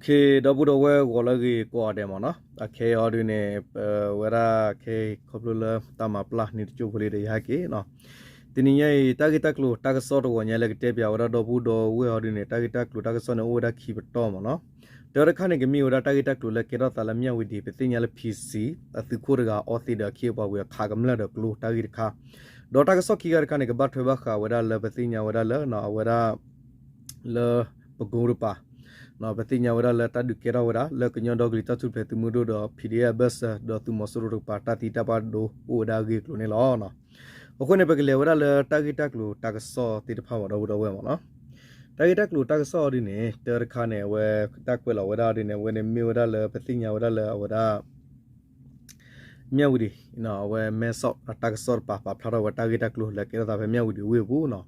ဒီပုၢ်ဒီဝဲၢ်ဂီၤလၢအဂ့ၤကိးဂၤဒဲးမ့ၢ်နီၤ, အခဲအံၤအီၤဒုန့ၣ် ပဝဲဒၣ်ခဲအံၤခီဖျိလၢတၢ်မၤပျၢ်န့ၣ်တကၠိဖိလံဒီးယဟဲက့ၤနီၤ, တနံၤညါအံၤ တၢ်ဂ့ၢ်တၢ်ကျိၤတၢ်ကစီၣ်တဂီၤညါလၢကတဲပၠးဝဲဒၣ်ဒီပုၢ်ဒီဝဲၢ်အီၤဒုန့ၣ် တၢ်ဂ့ၢ်တၢ်ကျိၤတၢ်ကစီၣ်န့ၣ်အိၣ်ဝဲဒၣ်ခံပတီၢ်မ့ၢ်နီၤ, တၢတခါန့ၣ် ကမ့ၢ်ဝဲဒၣ်တၢ်ဂ့ၢ်တၢ်ကျိၤလၢကဲထီၣ်သးလၢမၠၣ်ဝံၤဒံး ပသ့ၣ်ညါလၢ PC အသုးခိၣ်တဂၤအီသံးဒီးအခ့အပှၤဝံၤဒီးခးကမျၢၢ်ဒီးကျိတၢ်ဂ့ၢ်တခါ, ဒီးတၢ်ကစီၣ်ခံခါတခါန့ၣ် ကဘၣ်ထွဲဘၣ်ဃးဝဲဒၣ်လၢပသ့ၣ်ညါဝဲဒၣ်လၢ အဝဲဒၣ် လၢပကိတပၤ, ပသ့ၣ်ညါဝဲဒၣ်လၢတၢ်ဒုးကဲထီၣ်ဝဲဒၣ် လၢကညီဒီကလုာ်တၢ်ထူၣ်ဖျဲးသုးမုၢ်ဒိၣ်ဒီး PDF အဘၢၣ်စၢၤ ဒီးသုးမီၤစိရိၤတကပၤ တၢ်သံတၢ်ပှၢ်ဒိအိၣ်ဝဲဒၣ်အဂ့ၢ်အကျိၤန့ၣ်လီၤ. အဃိန့ၣ် ပကလဲၤဝဲဒၣ်လၢတၢ်ဂ့ၢ်တၢ်ကျိၤတၢ်ကစီၣ်သ့ၣ်တဖၣ်မ့ၢ်ဒီပုၢ်ဒီဝဲၢ်မ့ၢ်နီၤ, တၢ်ဂ့ၢ်တၢ်ကျိၤတၢ်ကစီၣ်အီၤဒုန့ၣ် တၢတခါန့ၣ် အဝဲတၢ်ကွဲးလီၤဝဲဒၣ်အီၤဒုန့ၣ် အဝဲန့ၣ်မ့ၢ်ဝဲဒၣ်လၢပသ့ၣ်ညါဝဲဒၣ်လၢအဝဲဒၣ် မၠၣ်ဝံၤဒံး အဝဲမဲဆီးတၢ်ကစီၣ်တပၤ ပာ်ဖျါထီၣ်ဝဲတၢ်ဂ့ၢ်တၢ်ကျိၤလၢကဲထီၣ်သးဖဲမၠၣ်ဝံၤဒံးဝ့ၢ်အပူၤနီၤ,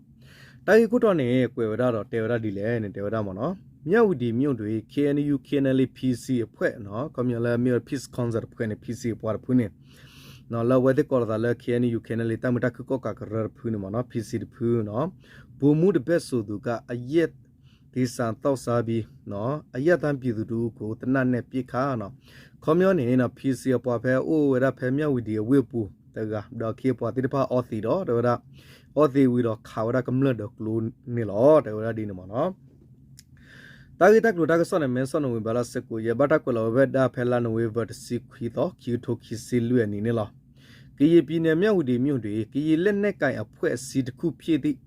တၢ်ဂ့ၢ်ခိၣ်တီန့ၣ် ကွဲးဝဲဒၣ်ဒီးတဲဝဲဒၣ်ဒ်လဲၣ်န့ၣ် တဲဝဲဒၣ်မ့ၢ်နီၤ, မၠၣ်ဝံၤဒံး မြို့တွင် KNU KNLA PC အဖွဲ့နီၤ, ခီပညီလၢမ့ၢ်ဝဲ Peace Council တဖုန့ၣ် PC အပှၤတဖုန့ၣ် လၢအဝဲသ့ၣ်ကိးလီၤသးလၢ KNU KNLA တၢ်မုာ်တၢ်ခုၣ်ကီၣ်ကးကရၢတဖုန့ၣ်မ့ၢ်နီၤ PC တဖုနီၤ, ဗိုလ်မှူးတဘက်စုံသူက အရက်သေစာသောက်စားပြီး အရပ်သားပြည်သူတစ်ဦးကို သေနတ်နဲ့ ပစ်ခတ် နီၤ, ခီပညီန့ၣ်နီၤ PC အပှၤဖဲအိၣ်ဝဲဒၣ်ဖဲမၠၣ်ဝံၤဒံးအဝ့ၢ်ပူၤတဂၤ ဒီးအခ့အပှၤသ့ၣ်တဖၣ်အီသံးဒီး တဲဝဲဒၣ် အီသံးဝံၤဒီးခးဝဲဒၣ်ကမျၢၢ်ဒီးကျိန့ၣ်လီၤ တဲဝဲဒၣ်ဒ်န့ၣ်မ့ၢ်နီၤ. တၢ်ဂ့ၢ်တၢ်ကျိၤတၢ်ကစီၣ်န့ၣ် မဲဆီးနိၣ်ဝ့ဘၣ်လၢ ဆဲးကိးယဲၢ် ဘၣ်တၢ်ကွဲးလီၤဝဲဒၣ်ဖဲလါနိၣ်ဝ့ဘၢၣ် တဆံခွံသီ ခံကထိခံဆံလွံၢ်အနံၣ်န့ၣ်လီၤ. ကရင်ပြည်နယ် မြဝတီမြို့တွင် ကရင်လက်နက်ကိုင်အဖွဲ့အစည်းတစ်ခုဖြစ်သည့်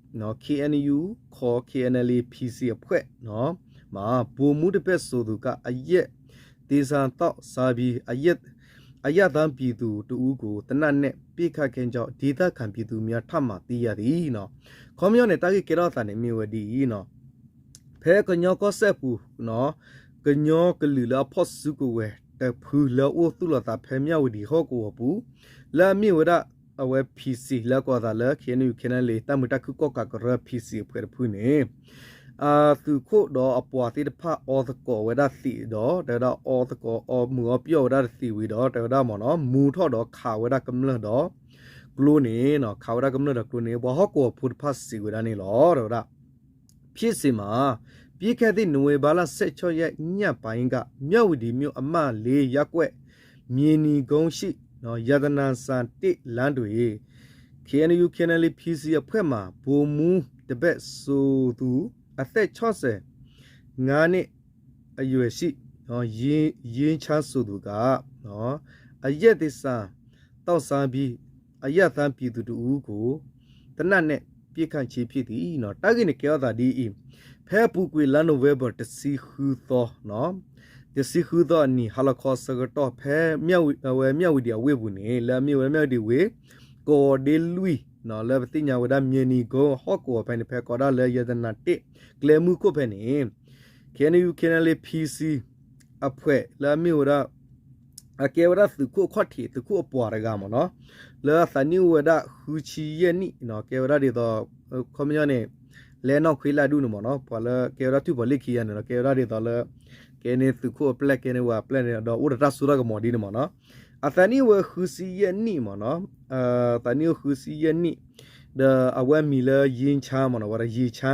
KNU ခေါ် KNLA PC အဖွဲ့မှ ဗိုလ်မှူးတဘက်စုံသူက အရက်သေစာသောက်စားပြီး အရပ်သားပြည်သူတစ်ဦးကို သေနတ်နဲ့ ပစ်ခတ်ခဲ့ကြောင်း ဒေသခံပြည်သူများထံမှ သိရသည် နီၤ. ခီပညီန့ၣ် တၢ်ဂ့ၢ်ကဲထီၣ်သးန့ၣ် မ့ၢ်ဝဲဒ်အံၤနီၤ, ဖဲကညီကီၢ်စဲၣ်ပူၤ ကညီကလုာ်လၢအဖီၣ်စုကဝဲၤတဖုလၢအအိၣ်သူၣ်လီၤသးဖဲမၠၣ်ဝတံၤဟီၣ်ကဝီၤပူၤ လၢအမ့ၢ်ဝဲဒၣ်အဝဲ PC လၢကိးသးလၢ KNU KNLA တၢ်မုာ်တၢ်ခုၣ်ကီၣ်ကးကရၢ PC အဖွဲ့တဖုန့ၣ် အသုးခိၣ်ဒီးအပှၤသ့ၣ်တဖၣ်အီသကိးဝဲဒၣ်သံးဒီး တဲဝဲဒၣ်အီသကိးအီမုာ်အီပျီၢ်ဝဲဒၣ်တသံးဝံၤဒီး တဲဝဲဒၣ်မ့ၢ်နီၤ မူထီၣ်ဒီးခးဝဲဒၣ်ကမျၢၢ်ဒီးကျိန့ၣ် ခးဝဲဒၣ်ကမျၢၢ်ဒီးကျိန့ၣ် ပှၤဟီၣ်ကဝီၤဖိတဖၣ်စံးဝဲဒၣ်န့ၣ်လီၤ တဲဝဲဒၣ် ဖြစ်စဉ်မှာ ပြီးခဲ့သည့် နိုဝင်ဘာလ ဆယ့်ခြောက်ရက် ညပိုင်းက မြဝတီမြို့ အမှတ် လေး ရပ်ကွက် မြေနီကုန်းရှိ ရတနာဆိုင် တစ် လမ်းတွင် KNU KNLA PC အဖွဲ့မှ ဗိုလ်မှူး တဘက် ဆိုသူ အသက် ခြောက်ဆယ့်ငါးနှစ် အရွယ်ရှိ ယင်းချမ်း ဆိုသူက အရက်သေစာ သောက်စားပြီး အရပ်သားပြည်သူတစ်ဦးကို သေနတ်နဲ့ ပစ်ခတ်ခြင်းဖြစ်သည် နီၤ. တၢ်ဂ့ၢ်န့ၣ်ကဲထီၣ်သးဒ်အံၤ, ဖဲအပူၤကွံာ်လါနိၣ်ဝ့ဘၢၣ် တဆံဃုသီ တဆံဃုသီအနံၤ ဟါလီၤခီဆၢကတီၢ် ဖဲ အဝဲမၠၣ်ဝတံၤအဝ့ၢ်ပူၤန့ၣ် လၢအမ့ၢ်ဝဲမၠၣ်ဝတံၤဝ့ၢ် ကီၢ်ဒ့လွံၢ် လၢပသ့ၣ်ညါဝဲဒၣ် မြေနီကုန်း ဟီၣ်ကဝီၤဖဲန့ၣ် ဖဲကိးဒၣ်လၢ ရတနာ တစ် ကျဲမုၢ်ခိၣ်ဖဲန့ၣ် KNU KNLA PC အဖွဲ့ လၢအမ့ၢ်ဝဲဒၣ် အကဲဝဲဒၣ်သုးခိၣ်အခီၣ်ထံး သုးခိၣ်အပှၤတဂၤမ့ၢ်နီၤ, လၢအသးနံၣ်အိၣ်ဝဲဒၣ်ဃုဆံယဲၢ်နံၣ်နီၤ, ကဲဝဲဒၣ်ဒ်သိး ခီပညီန့ၣ် လဲၤနီၣ်ခွ့လၢဒူၣ်န့ၣ်မ့ၢ်နီၤ, ပှၤလၢကဲဝဲဒၣ်ထွံၣ်ပီၤလ့ၣ်ခံဂၤန့ၣ်ဒီး ကဲဝဲဒၣ်ဒ်သိးလၢ ကဲန့ၣ်သုးခိၣ်အပျဲၢ် ကဲန့ၣ်ဝဲအပျဲၢ်န့ၣ်ဒီး အိၣ်ဒီးတၢ်စိတၢ်ကမီၤဒ်န့ၣ်မ့ၢ်နီၤ, အသးနံၣ်အိၣ်ဝဲဃုဆံယဲၢ်နံၣ်မ့ၢ်နီၤ, သးနံၣ်အိၣ်ဃုဆံယဲၢ်နံၣ် ဒီးအဝဲမံၤလၢ ယ့ဆါ မ့ၢ်နီၤ, ဝဲဒၣ်ယ့ဆါ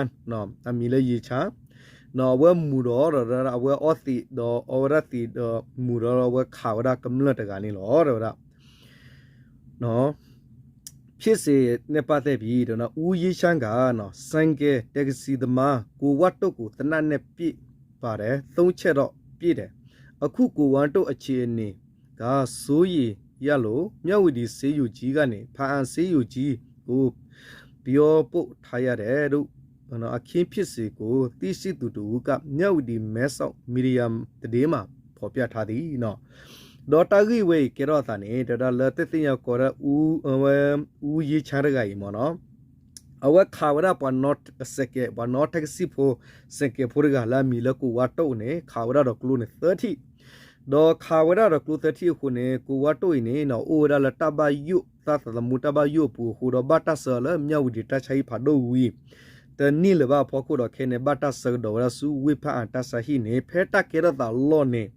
အမံၤလၢယ့ဆါ, ဒီးအဝဲမူၤဒီး ဒီးအဝဲအီသံးဒီး အီဝဲဒၣ်သံးဒီးမူၤဒီး အဝဲခးဝဲဒၣ်ကမျၢၢ်တဂၤန့ၣ်လီၤ တဲဝဲဒၣ် ဖြစ်စဉ်နဲ့ပတ်သက်ပြီး ဦးယီးချမ်းက ဆိုင်ကယ်တက္ကစီသမား ကိုဝါတုတ်ကို သေနတ်နဲ့ပစ်ပါတယ်။ သုံးချက်တော့ပစ်တယ်။ အခုကိုဝါတုတ်အခြေအနေက စိုးရိမ်ရလို့ မြဝတီဆေးရုံကြီးကနေ ဘားအံဆေးရုံကြီးကို ပြောပို့ထားရတယ်လို့ အခင်းဖြစ်စဉ်ကို သိရှိသူတစ်ဦးက မြဝတီမဲဆောက်မီဒီယာသတင်းမှာ ဖော်ပြထားသည် ဒီးတၢ်ဂ့ၢ်ဝဲအံၤကဲထီၣ်အသးန့ၣ် တဲဝဲဒၣ်လၢတသ့ၣ်ညါကိးဒၣ် အူယ့ဆါတဂၤအံၤမ့ၢ်နီၤ, အဝဲခးဝဲဒၣ်ပှၤနီၣ်စဲးကဲး ပှၤနီၣ်ထဲကစံၣ်ဖိ စဲးကဲးဖိတဂၤလၢအမံၤလၢကိဝါတိၣ်န့ၣ် ခးဝဲဒၣ်ဒီးကျိန့ၣ်သၢထံၣ်, ဒီးခးဝဲဒၣ်ဒီးကျိသၢထံၣ်အဃိန့ၣ် ကိဝါတိၣ်အံၤန့ၣ် အိၣ်ဝဲဒၣ်လၢတၢ်ဘၣ်ယိၣ် သးသမူတၢ်ဘၣ်ယိၣ်အပူၤအဃိဒီး ဘၣ်တၢ်ဆှၢလၢမၠၣ်ဝတံၤတၢ်ဆါဟံၣ်ဖးဒိၣ်ဝံၤ တန့ၢ်လၢၤဘၣ်အဖီခိၣ်ဒီး ခဲအံၤန့ၣ် ဘၣ်တၢ်ဆှၢကဒီးဝဲဒၣ်ဆူဝ့ၢ်ဖၣ်အၣ်တၢ်ဆါဟံၣ်န့ၣ် ဖဲတၢ်ကဲထီၣ်သးအလီၢ်န့ၣ်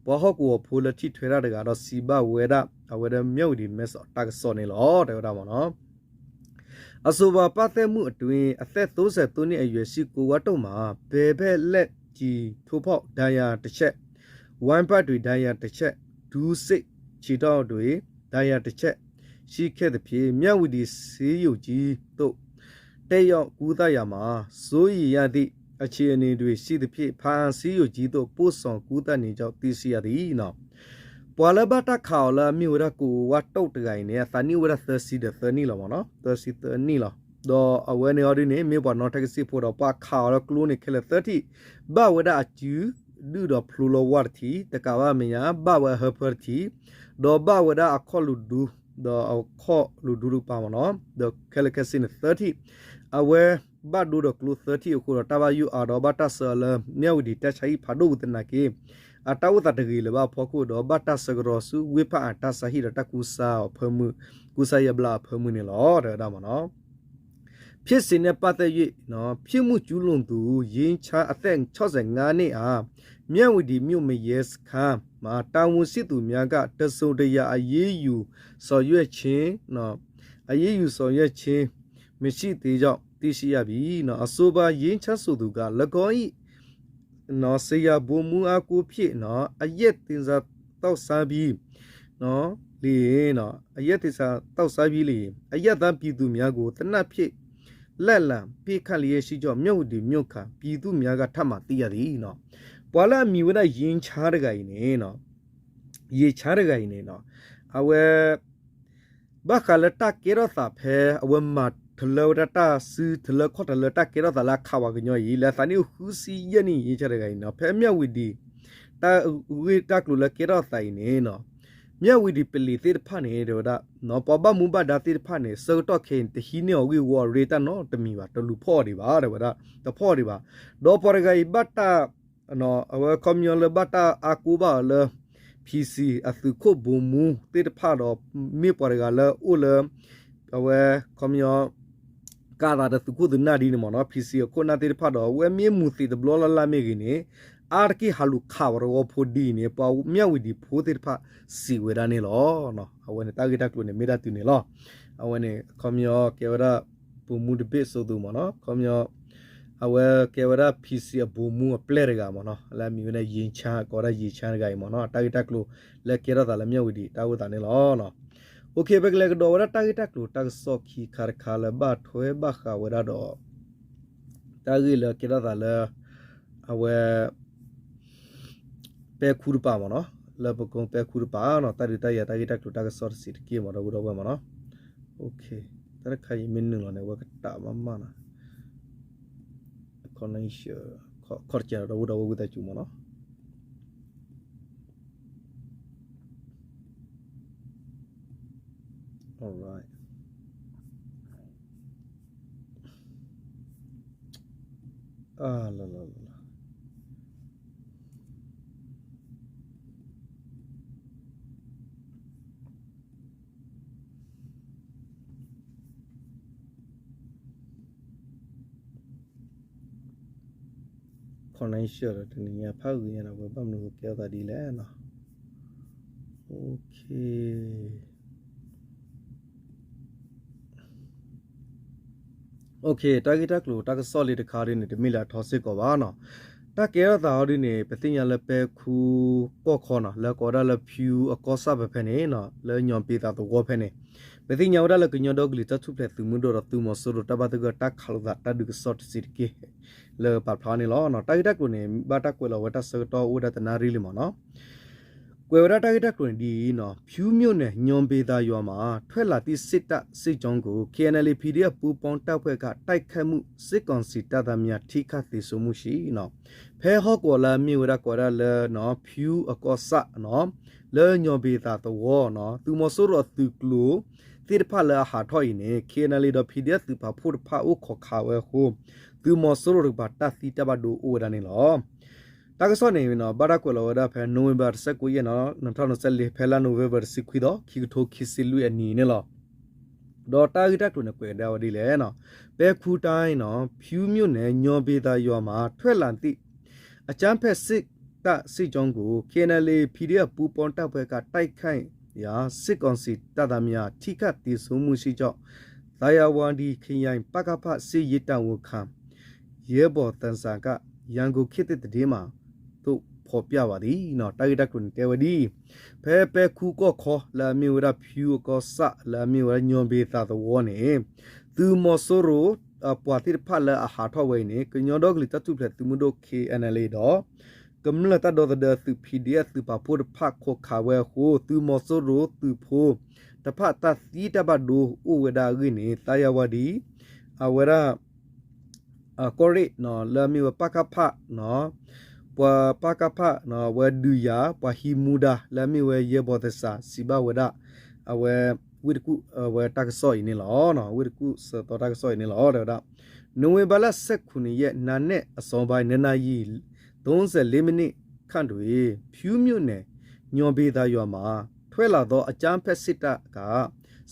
ပှၤဟီၣ်ကဝီၤဖိလၢထံၣ်ထွဲတၢ်တဂၤဒီးစံးဘၣ်ဝဲဒၣ် အဝဲဒၣ်မၠၣ်ဝတံၤမဲဆီးတၢ်ကစီၣ်န့ၣ်လီၤ တဲဝဲဒၣ်မ့ၢ်နီၤ. အဆိုပါ ပတ်သက်မှုအတွင်း အသက် သုံးဆယ့်သုံးနှစ်အရွယ်ရှိ ကိုဝါတုတ်မှာ ဘယ်ဘက်လက် ကျည်ထိုးဖောက် ဒဏ်ရာတစ်ချက်, ဝမ်းဗိုက်တွင် ဒဏ်ရာတစ်ချက်, ဒူးဆစ် ခြေထောက်တွင် ဒဏ်ရာတစ်ချက် ရှိခဲ့သဖြင့် မြဝတီဆေးရုံကြီးသို့ တက်ရောက်ကုသရာမှာ စိုးရိမ်ရသည့်အခြေအနေတွင်ရှိသဖြင့် ဘားအံဆေးရုံကြီးသို့ ပို့ဆောင်ကုသနေကြောင်း သိရှိရသည် ပှၤလၢဘၣ်တၢ်ခးအီၤလၢအမ့ၢ်ဝဲဒၣ် ကိုဝါတုတ် တဂၤအံၤန့ၣ် အသးနံၣ်အိၣ်ဝဲဒၣ်သၢဆံဒီးသၢနံၣ်လီၤမ့ၢ်နီၤ, သၢဆံသၢနံၣ်လီၤ. ဒီးအဝဲန့ၣ်အီၤဒ်န့ၣ် မ့ၢ်ပှၤနီၣ်ထဲကစ့ၣ်ဖိဒီး ပှၤခးအီၤလၢကျိန့ၣ်ခဲလၢာ်သၢထံၣ်, ဘၣ်ဝဲဒၣ်အစု ဒုၣ်ဒီးဖျိလၢဝၢ်တထံၣ်, တကးဘၣ်မဲာ်ညါ ဘၣ်ဝဲအဟၢဖၢတထံၣ်, ဒီးဘၣ်ဝဲဒၣ်အခီၣ်လိာ်ဒူ, ဒီးအခီၣ်လိာ်ဒူတကပၤမ့ၢ်နီၤ, ဒီးခဲလၢာ်ခဲဆ့န့ၣ်သၢထံၣ်, အဝဲဘၣ်ဒိဒီးကျိသၢထံၣ်အဃိဒီး တၢ်ဘၣ်ယိၣ်အါဒီး ဘၣ်တၢ်ဆှၢအီၤလၢ မြဝတီ တပ်ရင်း ဖးဒိၣ်ပူၤသနာ်က့ အတၢ်အိၣ်သးတဂ့ၤလၢၤဘၣ်အဖီခိၣ်ဒီး ဘၣ်တၢ်ဆှၢကဒီးဆူ ဝ့ၢ်ဖးအံ တပ်ရင်း ဒီးတၢ်ကူစါအီၤအဖၢမုၢ်, ကူစါယါဘျါအဖၢမုၢ်န့ၣ်လီၤ တဲဝဲဒၣ်မ့ၢ်နီၤ. ဖြစ်စဉ်နဲ့ပတ်သက်၍ နော်, ပြစ်မှုကျူးလွန်သူ ယိင်းချမ်း အသက် ခြောက်ဆယ့်ငါးနှစ်အား မြဝတီမြို့မရဲစခန်းမှာ တာဝန်ရှိသူများက တစ်စုံတစ်ရာအရေးယူဆောင်ရွက်ခြင်း နော်, အရေးယူဆောင်ရွက်ခြင်းမရှိသေးကြောင်း သိရှိရပြီ နော်. အဆိုပါ ယိင်းချမ်း ဆိုသူက ၎င်း၏ နော်, ဆရာဗိုလ်မှူး အားကိုးဖြင့် နော်, အရက်သေစာသောက်စားပြီး နော်, လျှင် နော်, အရက်သေစာသောက်စားပြီးလျှင် အရပ်သားပြည်သူများကို သေနတ်ဖြင့် လိုက်လံပစ်ခတ်လျက်ရှိကြောင်း မြဝတီမြို့ခံပြည်သူများက ထပ်မံသိရသည် နော်. ပှၤလၢအမံၤဝဲဒၣ် ယိင်းချမ်း တဂၤအံၤန့ၣ် နော်, ယိင်းချမ်း တဂၤအံၤန့ၣ် နော်, အဝဲ ဘၣ်ဃးလၢတၢ်ကဲထီၣ်သးဖဲ အဝဲမၤတလၢဝဲဒၣ်တၢ်စု တလၢခီၣ်တလၢ တၢ်ကဲထီၣ်သးလၢအခးဝဲကညီအံၤ လၢအသးနံၣ်အိၣ်ဃုဆံယဲၢ်နံၣ် ယိင်းချမ်း တဂၤအံၤ နော်, ဖဲမြဝတီ တၢ်ဂ့ၢ်တၢ်ကျိၤလၢကဲထီၣ်သးအံၤန့ၣ် နော်, မြဝတီ ပလံၤသ့ၣ်တဖၣ်န့ၣ် တဲဝဲဒၣ် နော်, ပှၤဘၣ်မူဘၣ်ဒါသ့ၣ်တဖၣ်န့ၣ် ဆၢကတီၢ်ခဲအံၤ တဟံးန့ၢ်အီၤဂ့ၢ်ဝီအရ့တၢ်နီတမံၤဘၣ်, တလူၤဖီၣ်အီၤဒံးဘၣ် တဲဝဲဒၣ်, တဖီၣ်အီၤဒံးဘၣ်. ဒီးပှၤတဂၤအံၤ ဘၣ်တၢ် အဝဲခီပညီလၢဘၣ်တၢ်အါကိးဘၣ်အီၤလၢ PC အသုးခိၣ်ဗိုလ်မှူးသ့ၣ်တဖၣ်ဒီး မ့ၢ်ပှၤတဂၤလၢအိၣ်လၢ အဝဲခီပညီ ကးသးဒီးသုးခိၣ်သုးနၢ်ဒ်န့ၣ်မ့ၢ်နီၤ, PC အခိၣ်နၢ်သ့ၣ်တဖၣ်ဒီး အဝဲမ့ၢ်မူၤသံးတဘျီလၢ်လၢ်မ့ၢ်ဂ့ၤန့ၣ် အါတက့ၢ်ဟးလူၤခးဝဲတဝီဖိဒ်အံၤန့ၣ် ပှၤမြဝတီဖိသ့ၣ်တဖၣ်စံးဝဲဒၣ်န့ၣ်လီၤ. အဝဲန့ၣ်တၢ်ဂ့ၢ်တၢ်ကျိၤန့ၣ် မ့ၢ်ဒၣ်တုၤန့ၣ်လီၤ. အဝဲန့ၣ် ခီပညီကဲဝဲဒၣ် ဗိုလ်မှူးတဘ့ၣ်စိသူမ့ၢ်နီၤ, ခီပညီ အဝဲကဲဝဲဒၣ် PC အဗိုလ်မှူးအပျဲၢ်တဂၤမ့ၢ်နီၤ, လၢအမံၤဝဲဒၣ် ယိင်းချမ်း ကိးဝဲဒၣ် ယိင်းချမ်း တဂၤအံၤမ့ၢ်နီၤ, တၢ်ဂ့ၢ်တၢ်ကျိၤလၢကဲထီၣ်သးလၢ မြဝတီ တၢ်အိၣ်သးန့ၣ်လီၤ. အိၣ်ခ့ ပကလဲၤကဒီးဝဲဒၣ်တၢ်ဂ့ၢ်တၢ်ကျိၤတၢ်ကစီၣ်ခံခါတခါလၢဘၣ်ထွဲဘၣ်ဃးဝဲဒၣ်ဒီး တၢ်ဂ့ၢ်လၢကဲထီၣ်သးလၢ အဝဲ ပဲခူတပၤမ့ၢ်နီၤ, လၢပကိပဲခူတပၤနီၤ, တၢ်ဒုးတၢ်ယၤတၢ်ဂ့ၢ်တၢ်ကျိၤတၢ်ကစီၣ်တဆံးတက့ၢ်မ့ၢ် ဒီပုၢ်ဒီဝဲၢ်မ့ၢ်နီၤ. အိၣ်ခ့, တၢ်တခါအံၤမ့ၢ်နုာ်လီၤန့ၣ် အဝဲကတးမးမးနီၤ, ခီနံၣ်ဆၢခီၣ်တကဲဒီး ဒီပုၢ်ဒီဝဲၢ်ဝံသးစူၤမ့ၢ်နီၤ. Alright. အလီၤလီၤလီၤလီၤ. ခီနံၣ်ဆၢဒီး တနံၤညါဖးဂ့ၤညါဒီး ဝဲဘၣ်မနုၤကဲအသးဒ်လဲၣ်နီၤ. အိၣ်ခ့ အိၣ်ခ့, တၢ်ဂ့ၢ်တၢ်ကျိၤတၢ်ကစီၣ်လံတခါဒ်န့ၣ် တမ့ၢ်လၢအထီစ့ၢ်ကီးဘၣ်နီၤ. တၢ်ကဲထီၣ်သးဟီဒ်န့ၣ် ပသ့ၣ်ညါလၢပဲခူကီၢ်ခီနီၤ, လၢကိးဝဲဒၣ်လၢ ဖၠူ အကီၢ်ဆၣ်ဖဲဖဲန့ၣ်နီၤ, လၢညီၣ်ဘ့ၤသးသဝီဖဲန့ၣ်, ပသ့ၣ်ညါဝဲဒၣ်လၢကညီဒီကလုာ်တၢ်ထူၣ်ဖျဲးသုးမုၢ်ဒိၣ်ဒီးသုးမီၤစိရိၤတၢ်ဘၣ်သဂၢၢ်တၢ်ခးလိာ်သးတၢ်ဒုးကစီၣ်တဆံးတက့ၢ် လၢပာ်ဖျါန့ၣ်လီၤ. တၢ်ဂ့ၢ်တၢ်ကျိၤန့ၣ် ဘၣ်တၢ်ကွဲးလီၤဝဲတၢ်ဆၢကတီၢ်အိၣ်ဝဲဒၣ်တနၣ်ရံၣ်လံမ့ၢ်နီၤ. ကွဲးဝဲဒၣ်တၢ်ဂ့ၢ်တၢ်ကျိၤန့ၣ်ဒ်အံၤနီၤ, ဖၠူမြို့နယ် ညီၣ်ဘ့ၤသးရွာမှာ ထွက်လာသည့်စစ်တပ်စစ်ကြောင်းကို KNLA PDF ပူးပေါင်းတပ်ဖွဲ့က တိုက်ခိုက်မှု စစ်ကောင်စီတပ်သားများ ထိခိုက်သေဆုံးမှုရှိ နီၤ. ဖဲဟီၣ်ကဝီၤလၢအမ့ၢ်ဝဲဒၣ်ကိးဝဲဒၣ်လၢ ဖၠူအကီၢ်ဆၣ်နီၤ, လၢညီၣ်ဘ့ၤသးသဝီနီၤ, သုးမီၤစိရိၤအသုးကျိၤသ့ၣ်တဖၣ်လၢအဟးထီၣ်အံၤန့ၣ် KNLA ဒီး PDF သုးပာ်ဖှိၣ်တဖၣ်အိၣ်ခိးခးဝဲအဃိ သုးမီၤစိရိၤတကပၤတၢ်သံတၢ်ဘၣ်ဒိအိၣ်ဝဲဒၣ်န့ၣ်လီၤ. တၢ်ကစီၣ်န့ၣ် ဘၣ်တၢ်ကွဲးလီၤဝဲဒၣ်ဖဲ November တဆယ့်ကိုးရက်နီၤ, နှစ်ထောင့်နှစ်ဆယ့်လေး ဖဲလါ November တဆံခွံသီ ခံကထိခံဆံလွံၢ်အနံၤန့ၣ်လီၤ. ဒီးတၢ်ဂ့ၢ်တၢ်ကျိၤန့ၣ် ကွဲးကဒါဝဲဒ်လဲၣ်နီၤ, ပဲခူတိုင်းနီၤ, ဖၠူမြို့နယ် ညီၣ်ဘ့ၤသးရွာမှာ ထွက်လာသည့် အကြမ်းဖက်စစ်တပ်စစ်ကြောင်းကို KNLA PDF ပူးပေါင်းတပ်ဖွဲ့က တိုက်ခိုက်ရာ စစ်ကောင်စီတပ်သားများ ထိခိုက်သေဆုံးမှုရှိကြောင်း သာယာဝတီခရိုင် ပကဖ စစ်ရေးတာဝန်ခံ ရဲဘော်သန်းစံက ရန်ကုန်ခေတ်သစ်သတင်းမှာ သို့ဖော်ပြပါသည် တၢ်ဂ့ၢ်တၢ်ကျိၤန့ၣ်တဲဝဲဒ်အံၤ, ဖဲပဲခူကီၢ်ခီလၢအမ့ၢ်ဝဲဒၣ်ဖၠူအကီၢ်ဆၣ်လၢအမ့ၢ်ဝဲဒၣ်ညီဘ့သးသဝီန့ၣ် သုးမီၤစိရိၤ ပှၤသ့ၣ်တဖၣ်လၢအဟးထီၣ်ဝဲအံၤန့ၣ် ကညီဒီကလုာ်တၢ်ထူၣ်ဖျဲးသုးမုၢ်ဒိၣ် K N L A ဒီး ကမျၢၢ်တၢ်ဒီသဒၢသုး P D F သုးပာ်ဖှိၣ်တဖၣ်ခိးခးဝဲအဃိ သုးမီၤစိရိၤသုးဖိတဖၣ်တၢ်သံတၢ်ဘၣ်ဒိအိၣ်ဝဲဒၣ်အဂ့ၢ်န့ၣ် သးယၤဝၤဒံ အဝဲဒၣ် ကီၢ်ရ့ၣ် လၢအမ့ၢ်ဝဲပကဖ ပှၤပကဖ အဝဲဒုးယၤ ပှၤဟံးမူဒါ လၢအမ့ၢ်ဝဲယဲၢ်ဘီသစး စံးဘၣ်ဝဲဒၣ် အဝဲ ဝ့ၢ်တကူၣ် အဝဲတၢ်ကစီၣ်အံၤန့ၣ်လီၤ. ဝ့ၢ်တကူၣ်စၢၤသီတၢ်ကစီၣ်အံၤန့ၣ်လီၤ တဲဝဲဒၣ် နိုဝင်ဘာလ ဆယ့်ခုနစ်ရက် နံနက်အစောပိုင်း နှစ်နာရီ သုံးဆယ့်လေးမိနစ်ခန့်တွင် ဖြူမြို့နယ် ညော်ဘီသာရွာမှ ထွက်လာသောအကြမ်းဖက်စစ်တပ်က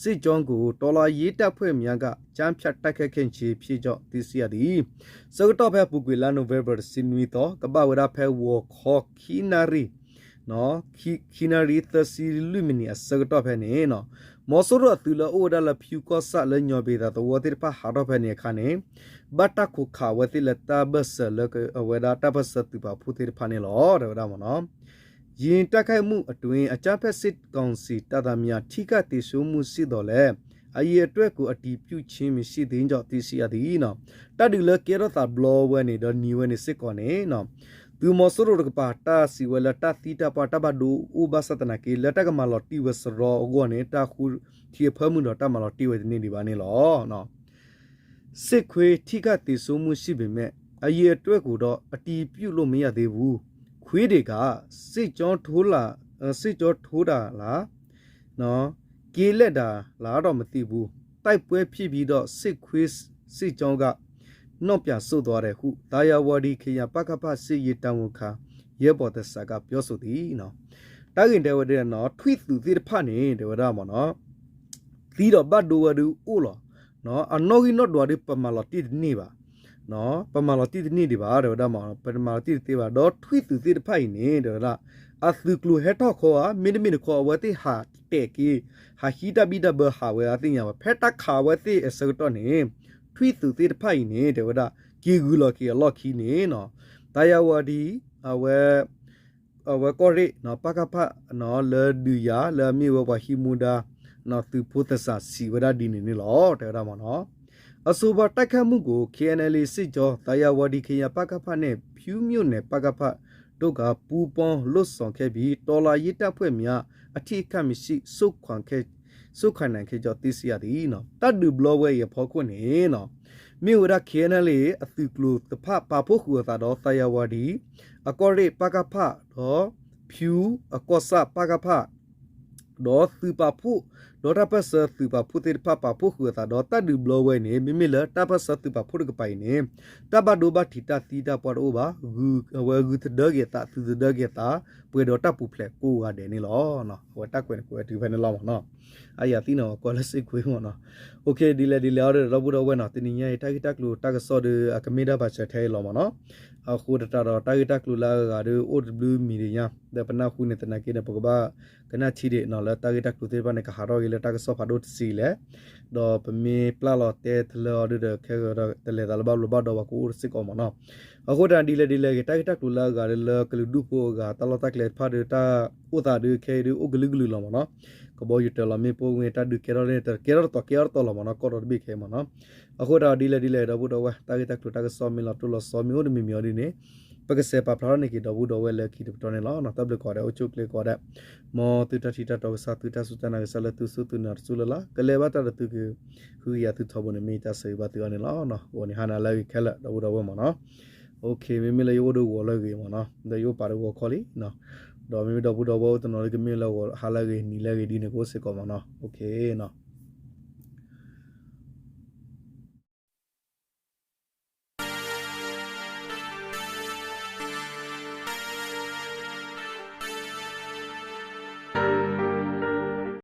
စစ်ကြောင်းကို တော်လှန်ရေးတပ်ဖွဲ့များက ကြားဖြတ်တိုက်ခိုက်ခဲ့ခြင်းဖြစ်ကြောင်း သိရှိရသည်. ဆၢကတီၢ်ဖဲအပူၤကွံာ်လါ November တဆံနွံသီ ကဘၣ်ဝဲဒၣ်ဖဲဂီၤခီ ခံနၣ်ရံၣ် ခံနၣ်ရံၣ်သၢဆံလွံၢ်မံးနံးအဆၢကတီၢ်ဖဲန့ၣ် မီၤစိရိၤအသုးလၢအိၣ်ဝဲဒၣ်လၢဖၠူကီၢ်ဆၣ်လၢညီၣ်ဘ့ၤသးသဝီသ့ၣ်တဖၣ်ဟးထီၣ်ဖဲန့ၣ်အခါန့ၣ် ဘၣ်တၢ်ခိးခးအဝဲသ့ၣ်လၢတၢ်ဘၢၣ်စၢၤလၢအဝဲဒၣ်တၢ်ပၢၢ်ဆၢသုးပာ်ဖှိၣ်သ့ၣ်တဖၣ်န့ၣ်လီၤ တဲဝဲဒၣ်မ့ၢ်နီၤ. ယင်းတိုက်ခိုက်မှုအတွင်း အကြမ်းဖက်စစ်ကောင်စီတပ်သားများ ထိခိုက်သေဆုံးမှုရှိသော်လည်း အရေအတွက်ကို အတည်ပြုခြင်းမရှိသေးကြောင်း သိရှိရသည် တၢ်ဒုးလၢကဲထီၣ်သးဘျီဝဲန့ၣ် ဒီးနံၤဝဲန့ၣ်စ့ၢ်ကီးန့ၣ် သုးမီၤစိရိၤတကပၤ တၢ်စံးဝဲလၢတၢ်သံတၢ်ပှၢ်တၢ်ဘၣ်ဒိအိၣ်ဘၣ်ဆၣ်သနာ်က့ လၢတၢ်ကမၤလီၤတံၢ်ဝဲစရီအဂီၢ်န့ၣ် တၢ်ဃုထံအဖၢမုၢ်ဒီးတၢ်မၤလီၤတံၢ်ဝဲတန့ၢ်ဒံးဘၣ်န့ၣ်လီၤ. စစ်ခွေးထိခိုက်သေဆုံးမှုရှိပေမဲ့ အရေအတွက်ကိုတော့ အတည်ပြုလို့မရသေးဘူး. ခွေးတွေက စစ်ကြောထိုးလာ စစ်ကြောထိုးတာလား ကင်းလှည့်တာလားတော့မသိဘူး။ တိုက်ပွဲဖြစ်ပြီးတော့ စစ်ခွေးစစ်ကြောင်းက နောက်ပြန်ဆုတ်သွားတယ်ဟု သာယာဝတီခရိုင် ပကဖ စစ်ရေးတာဝန်ခံ ရဲဘော်သစ္စာက ပြောဆိုသည် တၢ်ဂ့ၢ်တဲဝဲဒၣ်နီၤ ထွံၣ်သုးသ့ၣ်တဖၣ်န့ၣ် တဲဝဲဒၣ်မ့ၢ်နီၤ သံဒီးဘၣ်ဒိဝဲဒၣ်အိၣ်လီၤ. အနီၣ်ဂံၢ်နီၣ်ဒွးဒုး ပမၤလီၤတံၢ်တန့ၢ်ဘၣ် ပမၤလီၤတံၢ်တန့ၢ်ဒံးဘၣ် တဲဝဲဒၣ်မ့ၢ် ပမၤလီၤတံၢ်တသ့ဘၣ် ဒီးထွံၣ်သုးသ့ၣ်တဖၣ်အံၤန့ၣ် တဲဝဲဒၣ် အသုးကျိၤဟဲထီၣ်ခီဧါ မ့တမ့ၢ်တခီ အဝဲသ့ၣ်ဟးတဲာ်က့ၤ ဟးဟံးတၢ်ဘံၣ်တၢ်ဘၢဟးဝဲအသ့ၣ်ညါဘၣ် ဖဲတၢ်ခးဝဲသ့ၣ်အဆၢကတီၢ်န့ၣ် ထွံၣ်သုးသ့ၣ်တဖၣ်အံၤန့ၣ် တဲဝဲဒၣ် က့ၤဂုၤလီၤက့ၤအလီၢ်ခံန့ၣ် သးယၤဝၤဒံ အဝဲ အဝဲကီၢ်ရ့ၣ် ပကဖ လၢဒုးယၤ လၢအမ့ၢ်ဝဲပှၤဟံးမူဒါ သုးဖိသစးစံးဝဲဒၣ်ဒ်န့ၣ်န့ၣ်လီၤ တဲဝဲဒၣ်မ့ၢ်နီၤ. အဆိုပါတိုက်ခိုက်မှုကို K N L A စစ်ကြောင်း သာယာဝတီခရိုင် ပကဖ နဲ့ ဖြူမြို့နယ် ပကဖ တို့က ပူးပေါင်းလုပ်ဆောင်ခဲ့ပြီး တော်လှန်ရေးတပ်ဖွဲ့များ အထိအခိုက်မရှိ ဆုတ်ခွာနိုင်ခဲ့ကြောင်း သိရှိရသည် တၢ်ဒုးဘျီဝဲအံၤအဖီခိၣ်န့ၣ် မ့ၢ်ဝဲဒၣ် K N L A အသုးကျိၤတဖၣ် ပာ်ဖှိၣ်ဃုာ်အသးဒီး သာယာဝတီ အကီၢ်ရ့ၣ် ပကဖ ဒီး ဖြူ အကီၢ်ဆၣ် ပကဖ ဒီးသုးပာ်ဖှိၣ် ဒီးတၢ်ပၢၢ်ဆၢသုးပာ်ဖှိၣ်သ့ၣ်တဖၣ် ပာ်ဖှိၣ်ဃုာ်အသးဒီး တၢ်ဒုးဘျီဝဲအံၤန့ၣ် မ့မ့ၢ်လၢတၢ်ပၢၢ်ဆၢသုးပာ်ဖှိၣ်တကပၤအံၤန့ၣ် တၢ်ဘၣ်ဒိဘၣ်ထံးတၢ်သံတၢ်ပှၢ်တအိၣ်ဘၣ်, အဝဲဂုာ်သဒၢက့ၤအသး သုးသဒၢက့ၤအသး ပှဲၤဒီးတၢ်ပူၤဖျဲးကိးဂၤဒဲးန့ၣ်လီၤ. အဝဲတၢ်ကွဲးန့ၣ်ကွဲးတုၤဖဲန့ၣ်လီၤမ့ၢ်နီၤ. အယၤသံန့ၣ် ကွၢ်လၢစ့ၢ်ကွ့မ့ၢ်နီၤ. ဒ်လဲၣ်ဒ်လဲၣ်အီၤဒီး ဒီပုၢ်ဒီဝဲၢ်နီၤ တနံၤညါအံၤ တၢ်ဂ့ၢ်တၢ်ကျိၤတၢ်ကစီၣ်ဒီး အကမ့ၢ်ဒၣ်ဘၣ်စၢၤထဲအံၤလီၤမ့ၢ်နီၤ. အဃိသတးဒီး တၢ်ဂ့ၢ်တၢ်ကျိၤလၢအဂၤဒီး အိၣ်တဘျုးမံၤဒံးညါ ဒီးပနၢ်ဟူန့ၣ်သနာ်က့န့ၣ် ပကဘၣ်ကနၣ်ထံဒံးနီၤ လၢတၢ်ဂ့ၢ်တၢ်ကျိၤသ့ၣ်တဖၣ်န့ၣ် ကဟးထီၣ်က့ၤလၢတၢ်ကစီၣ်ဖးဒိၣ်တဆံလဲၣ် ဒီးပမ့ၢ်ပျၢ်လီၤတဲတလၢအီၤဒီး ခဲဂီၤဒီး တလဲၤသးလၢဘၣ်ဘျီးဘၣ်ဒီး ပှၤကအိၣ်စ့ၢ်ကီးမ့ၢ်နီၤ. အဃိတၢ်ဒ်လဲၣ်ဒ်လဲၣ်ဂ့ၤ တၢ်ဂ့ၢ်တၢ်ကျိၤလၢအဂၤဒီး လၢကလုာ်ဒူၣ်ဖိအဂၤ တၢ်လီၢ်တၢ်ကျဲတဖၣ်ဒီး တၢ်အိၣ်သးဒီး ခဲအံၤဒီး အိၣ်ကလုာ်ကလုာ်လီၤမ့ၢ်နီၤ. ကဘီယူၤတၢ်လီၤမ့ၣ်ပိၢ်ဝဲ တၢ်ဒုးကဲထီၣ်န့ၣ် တကဲထီၣ်တတီၤကဲထီၣ်တတီၤလီၤမ့ၢ်နီၤ ကီၢ်ဒီတဘ့ၣ်ခဲအံၤမ့ၢ်နီၤ. အဃိတၢ်ဒ်လဲၣ်ဒ်လဲၣ် ဒီပုၢ်ဒီဝဲၢ် တၢ်ဂ့ၢ်တၢ်ကျိၤတၢ်ကစီၣ်မ့ၢ်လီၤတိၢ်လီၤဆီ မ့ၢ်အိၣ်တမံၤမံၤအီၤဒ်န့ၣ် ပကစဲးပာ်ဖျါထီၣ်န့ၢ်က့ၤ ဒီပုၢ်ဒီဝဲၢ်လၢခံတပတီၢ်န့ၣ်လီၤ. တၢ်ဘျုးကိးဂၤဒဲး အိၣ်ဆူၣ်အိၣ်ချ့ကိးဂၤဒဲး မ်သုတၢ်ထံၣ်တၢ်တီကစၢ် သုတၢ်စူၢ်တၢ်နာ်ကစၢ်လၢသုစူၢ်သုနာ်တစူၢ်လၢ်လၢ် ကလဲၤဘၣ်တၢ်ဒီးသုက ဃုကယၤသုထီဘိန့ၣ် မ့ၢ်တၢ်ဆၢဂ့ၤဘၣ်သုအီၤန့ၣ်လီၤ. အဃိန့ၣ် ဟါနၤလၢအဂ့ၤခဲလၢာ် ဒီပုၢ်ဒီဝဲၢ်မ့ၢ်နီၤ. မ့မ့ၢ်လၢယအိၣ်ဒီးဂီၤလၢအဂ့ၤမ့ၢ်နီၤ ဒီးယအိၣ်ပာ်ဒီးဂီၤခီလံ ဒီးမ့မ့ၢ်ဒီပုၢ်ဒီဝဲၢ်အိၣ်တနီၤလၢကမ့ၢ်လၢဂီၤဟါလၢအဂ့ၤ နံၤလၢအဂ့ၤဒ်န့ၣ် ကအိၣ်စ့ၢ်ကီးမ့ၢ်နီၤ.